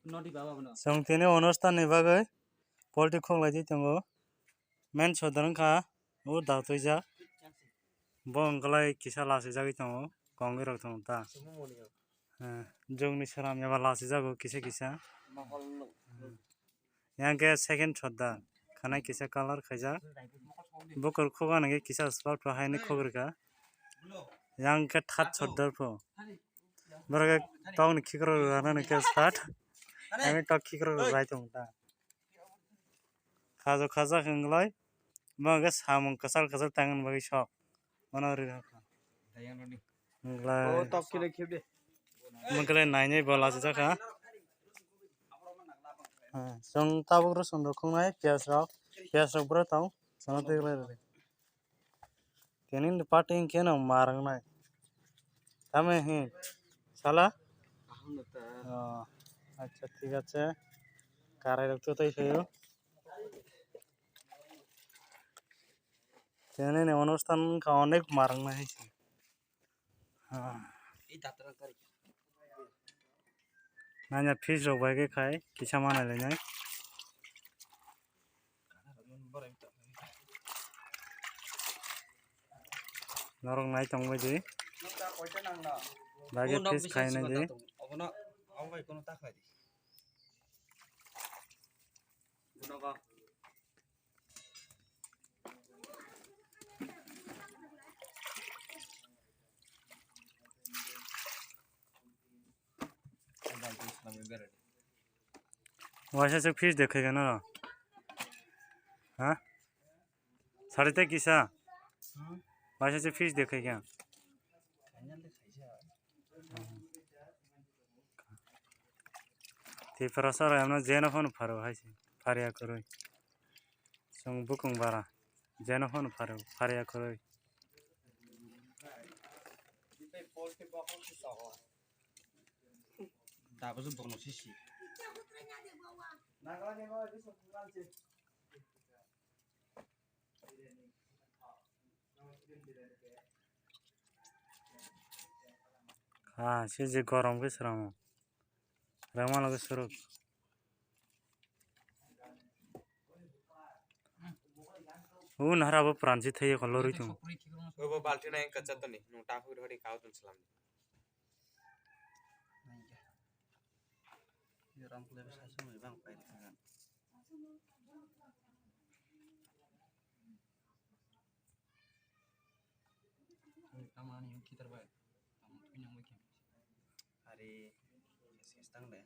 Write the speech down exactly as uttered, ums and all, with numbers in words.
Nodi baba bono. Chwng tini onusthan ni bagwi poultry khok lai di tongo. Main sodar wngkha o da twijak. Bo wngkha lai kisa lasijagwi tongo, kongwi rok tongo ta. Chwng moni o. Eh, jogni sram eba lasijago kisa kisa. Mahol no. Yang khe second sodar, khanai kisa colour khaijak. Bukur khok ani khe kisa swprak to haini khok rwkha. Yang khe third sodar pho. Borok khe tokni khikrok rwkha nani khe start. Ani tok khikrok rwjai tong ta. Khajo khaja khe wngwlai. Bo khe samung kwchal kwchal tangni bagwi sok. Bono rwkha. Wngwlai. O tok kile khibde. Wngkhe nainai bo lachijak kha. Ha, chwng tabuk rw chwng rw khungnai piyaj rok, piyaj rok bwrwi tong, chwngno twi rwlai rw di. Tini ni party hinkhe no mar wngnai. Tamo hi sala? Aham no ta. Oh, acha, thik ache. Karai rok twi twi phaio. Tini ni onusthan wngkha onek mar wngnai hai se. Ah. Nanya fish rok bai khe khai kisa manai lainai. Norok nai tong bai di. Bai khe fish khai nai di. Waisa se fish dekhai gana. Ha? Sari te kisa. Waisa se fish dekhai gana. Tiprasa rok emno jeno phano pharo hai se, phariya kwrwi. Chwng bukung bara, jeno phano pharo, phariya kwrwi. Dabusu bokno sisi. Ha, siji gorom khe swramo. Rwma loge suruk. O nahara bo pranchi thaiya ko lori tung. Bo balti na engka chatani, nung tahu hori kau tun selam. Ram kule besa sumai bang pai. Kamani yung kitar bai. Tamo tuinang bai khe. Hari, yes, yes, tang deh.